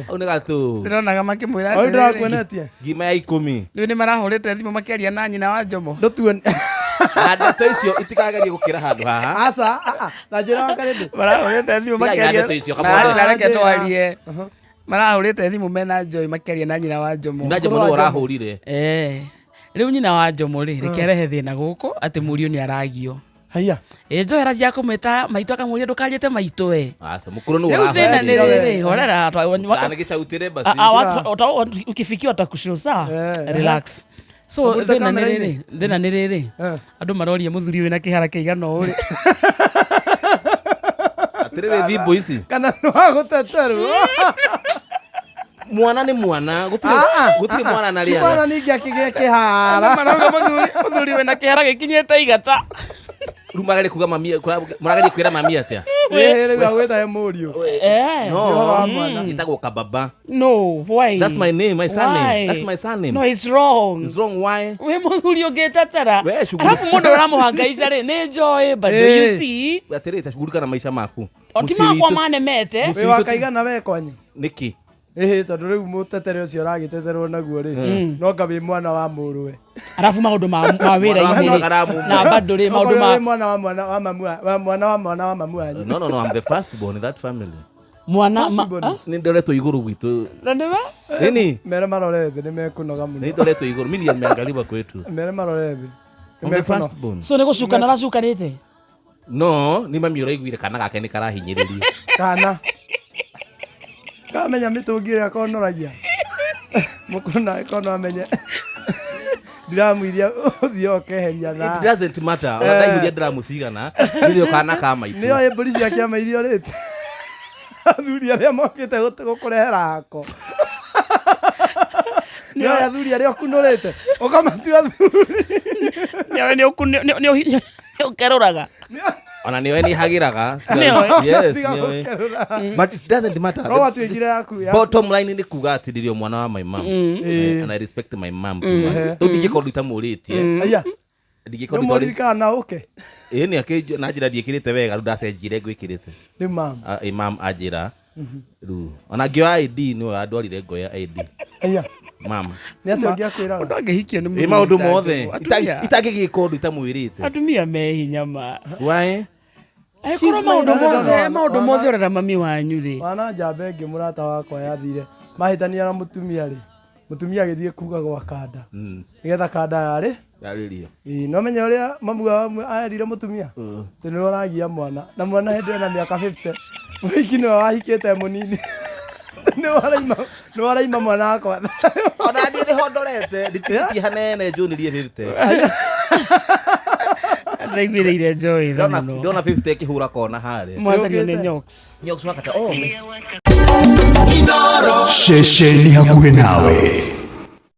Hau nĩ gatũ. Ndĩronaga makĩmwĩra O atĩrĩrĩ, ndĩrakuonetie. Ngima ya ikũmi. Rĩu nĩ marahũrĩte thimũ makĩaria na nyina wa Njomo. Ndũtuone. Na ndeto icio itikagerie gũkĩra handũ haha. Aca, a a. Na njĩra wa karĩndĩ. Marahũrĩte thimũ Tigai na makĩaria. ndeto icio, Na kamwana. aca, reke Njĩra. twarie. Marahũrĩte thimũ mena Joy makĩaria na nyina wa Njomo. Na Njomo nĩwe ũrahũrire. Eh. Rĩu nyina wa Njomo rĩ, reke arehe thĩna gũkũ atĩ mũriũ nĩ aragio. Haiya. Ĩ Joy arathiĩ kũmwĩta maitũ akamũria ndũkanjĩte maitũ we. Aca, mũkũrũ nĩwe Rĩu thĩna nĩ ũrahũrire. rĩrĩ, horera Kana gĩcautĩre basi. Ukifikiwa utakushio sawa. Eh. Relax. So Ũmũrute thĩna nĩ kamera-inĩ? rĩrĩ, thĩna nĩ rĩrĩ. Eh. Andũ maroria mũthuri ũyũ na kĩhara kĩigana ũũ rĩ. Atĩrĩrĩ thimbo ici. Kana nĩ wa gũteterwo. Mwana nĩ mwana, gũtirĩ gũtirĩ mwana na Ti mwana rĩara. ningĩ akĩgĩa kĩhara. Marauga mũthuri mũthuri wĩna kĩhara gĩkinyĩte igata. Rĩu marageria kuga mami, marageria kwĩra mami atĩa? Ĩĩ rĩu agwĩta he mũriũ. Eh. No, Ũhoro wa mwana. Ĩtagwo kababa. No, why? That's my name, my surname. Why? That's my surname. No, it's wrong. It's wrong, why? Wĩ mũthuri ũngĩtetera. We, shughuli- Alafu mũndũ ũramũhangaica rĩ, nĩ Joy, but do you Eh. see? Atĩrĩrĩ, ta shughulika na maisha maku. O ti Mũciĩ makwa witũ- manemete. Mũciĩ Wĩ wa witũ ti- kaigana we kwanyu. Nĩkĩ? Ĩhĩ tondũ rĩu mũtetere ũcio ũragĩteterwo naguo rĩ. No nga wĩ mwana wa mũrũwe. Alafu maũndũ ma ma wĩra-inĩ Mwana wa rĩ. karamu. Na bado rĩ maũndũ Okorwo ma wĩ mwana wa mwana wa mamu wa mwana wa mwana wa mamu wanyu. No, no, no, I'm the first born in that family. mwana ma Firstborn. Ah? Nĩ ndoretwo igũrũ gwitũ. Na nĩwe? Nini? Mere marore thĩ nĩ mekũnoga Nĩ mũno. ndoretwo igũrũ. Mimi nimeangaliwa kwetu. Mere marore thĩ. Nĩ I'm the mekũnoga. first born. So nĩ gũcukana aracukanĩte? No, nĩ mami ũraiguire kana gake nĩ karahinyĩrĩrio. Kana. Kamenya mĩtũngi ĩrĩa konoragia. Mũkũna kono amenye. Ndiramũiria ũthiĩ ũkeheria na. It doesn't matter. Ona ndaihũria ndiramu cigana, nĩrĩo kana ka maitũ. Nĩoĩ mbũri cia kĩama iria ũrĩte. Athuri arĩa mokĩte gũkũrehera hako. Nĩoĩ athuri arĩa ũkunũrĩte. Ũkamatua athuri. Nĩoĩ nĩ ũku- nĩ- nĩ- nĩ- nĩ ũkerũraga. Ona nĩoĩ nĩ hagĩraga. Nĩoĩ. Yes, Tiga nĩoĩ. gũkerũra. But it doesn't matter. No watuĩkire yaku. yaku. Bottom line nĩ kuga atĩ ndĩrĩ o mwana wa my mom. Ĩĩ. And I respect my mom too much. Rĩu ndingĩkorwo itamũrĩtie. Aya. Ndingĩkorwo Nĩ itarĩ- mũririkana na ũke. Ĩĩ nĩ akĩnjũ na njĩra ndiĩkĩrĩte wega rĩu ndacenjire ngwĩkĩrĩte. Rĩu mam. Ah, ĩ mam anjĩra rĩu ona ngĩoya ID nĩwe wandwarire ngoya ID. Aya. Mam. Nĩ atĩa ũngĩakwĩraga? Mũndũ angĩhikio nĩ Ĩ mũthuri maũndũ ta mothe. Njomo. Atumia- Itangĩgĩka ũndũ itamwĩrĩte. atumia me hinya ma Why? Angĩkorwo maũndũ my- mothe maũndũ Wana- mothe ũrera mami wanyu rĩ Wana njamba ĩngĩ mũrata wakwa yathire mahĩtania na mũtumia rĩ mũtumia agĩthiĩ kuga gwa kanda nĩgetha kanda yarĩ Yarĩrio. Ĩĩ, no menya ũrĩa mamu wa erire mũtumia atĩ nĩwe ũragia mwana na mwana hĩndĩ ĩyo na mĩaka 50 mũhiki nĩwe wahikĩte mũnini nĩwe ũraima nĩwe ũraima mwana wakwa Ona niĩ nĩho ndorete nditigĩtie hanene njũnĩrie 50. ndaiguĩrĩire Joy tha Ndona mũno ndona 50 ĩkĩhũra kona harĩa. mwacario nĩ Nyox Nyox wakata oh me. Ceceni hakuhĩ nawe.